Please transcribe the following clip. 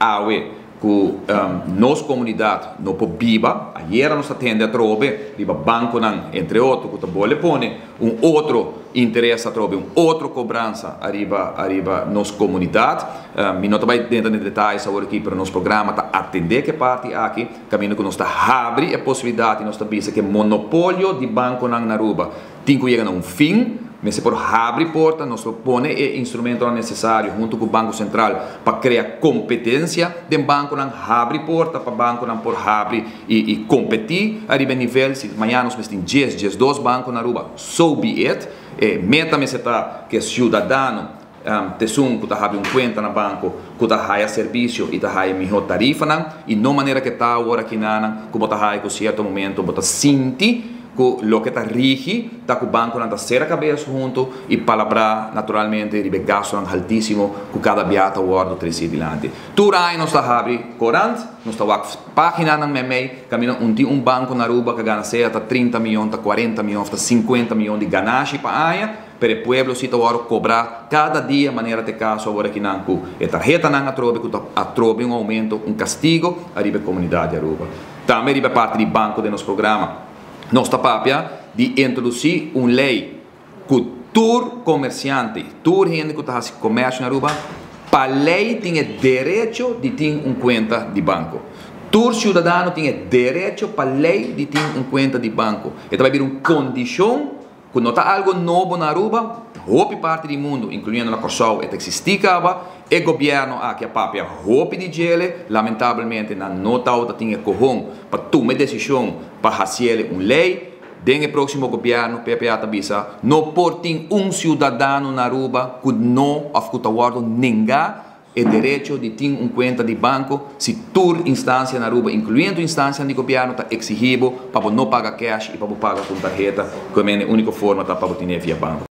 Awe ku nos komunidat no por biba. Ayera nos a tende atrobe riba bankonan, entre otro, ku ta bole pone un otro interes atrobe, un otro kobransa ariba nos komunidat. Mi no ta bai drenta den detayes awor aki, pero nos programa ta atendé ku e parti aki, kaminda ku nos ta habri e posibilidat i nos ta bisa ku e monopolio di bankonan na Aruba tin ku yega na un fin. Mester por habri porta, nos lo pone e instrumentonan necesario hunto cu Banco Central pa crea competencia den banconan, habri porta pa banconan por habri y competi ariba e nivel. Si mañana nos mester tin 10, 12 banco na Aruba, so be it. E meta mester ta cu e ciudadano ta esun cu ta habri un cuenta na banco cu ta haya servicio y ta haya miho tarifanan y no manera cu ta awor aki nanan cu bo ta haya cu cierto momento bo ta sinti ku loke ta rigi ta ku bankonan ta sera kabes huntu i palabrá naturalmente riba e gastunan haltísimo ku kada bia ta wòrdu tresí dilanti. Tur aña nos ta habri korant, nos ta wak páginanan meimei kaminda un tin un banko na Aruba ku a gana sea ta 30 mion, ta 40 mion òf ta 50 mion di ganashi pa aña, pero e pueblo si ta wòrdu kobrá kada dia manera ta e kaso awor akinan ku e tarhetanan atrobe ku ta atrobe un oumento, un kastigo ariba e komunidat di Aruba. Tambe riba e parti di banko den nos programa. Nos ta papia di introdusí un lei ku tur komersiante, tur hende ku ta hasi komersio na Aruba, pa lei tin e derecho di tin un kuenta di banko. Tur siudadano tin e derecho pa lei di tin un kuenta di banko. E ta bai bira un kondishon ku no ta algo nobo na Aruba, hopi parti di mundu, inkluyendo na Kòrsou, e ta eksistí kaba. E gobièrnu aki a papia hopi di djele, lamentablemente nan no tabata tin e kohon pa tuma e desishon pa hasiele un lei. Den e próksimo gobièrnu PPA ta bisa no por tin un siudadano na Aruba ku no òf ku ta wòrdu nengá e derecho di tin un kuenta di banko si tur instansia na Aruba, inkluyendo instansianan di gobièrnu, ta eksihí bo pa bo no paga kèsh i pa bo paga ku un tarheta, ku e úniko forma ta pa bo tine via banko.